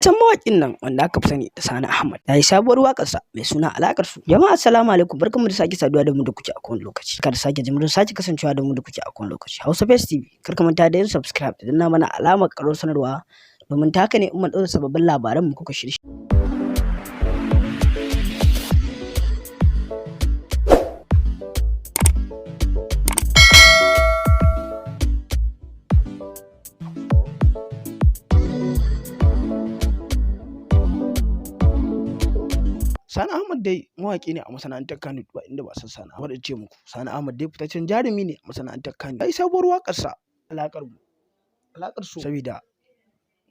Fitaccen mawaƙin nan wanda aka fi sani da Sani Ahmad ya yi sabuwar waƙarsa mai suna Alaƙar Su. Jama'a, assalamu alaikum, barkanmu da sake saduwa da mu da kuke a kowane lokaci. Kada sake jimirin sake kasancewa da mu da kuke a kowane lokaci. Hausa Best TV, kar ka manta da yin subscribe da danna mana alamar ƙarar sanarwa, domin ta haka ne in mun ɗaura sababbin labaran mu kuka shirye. Sani Ahmad dai mawaƙi ne a masana'antar Kano, ba inda ba san Sani Ahmad. Ce muku Sani Ahmad dai fitaccen jarumi ne a masana'antar Kano. Yayi sabuwar waƙarsa Alaƙar mu, Alaƙar So, saboda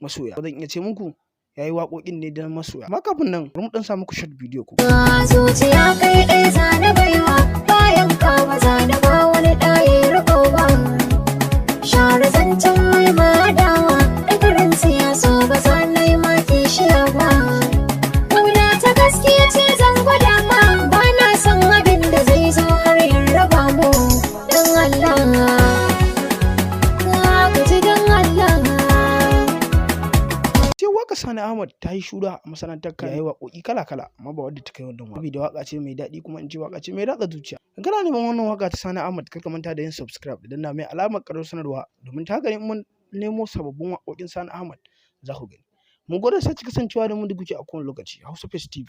masoya. Zan iya ce muku yayi waƙoƙin ne don masoya. Amma kafin nan, bari mu ɗan sa muku short video ku. Zuciya kai ɗaya zane baiwa, bayan ka ba zane ba wani ɗaya riko ba. Share zancen mai madawa, da karin siyasa ba za na yi ma kishiya ba. Ƙauna ta gaskiya ce zan gwada ma, ba na son abin da zai zo har ya raba mu. Don Allah, ku ji don Allah. Sai waƙar Sani Ahmad ta yi shura a masana'antar Kano. Yayi waƙoƙi kala-kala, amma ba wadda ta kai wannan waƙa. Saboda waƙa ce mai daɗi, kuma in ce waƙa ce mai ratsa zuciya. In kana neman wannan waƙa ta Sani Ahmad, kar ka manta da yin subscribe da danna mai alamar ƙarar sanarwa, domin ta haka ne in mun nemo sababbin waƙoƙin Sani Ahmad za ku gani. Mun gode sake kasancewa da mu da kuke a kowane lokaci. Hausa Face TV.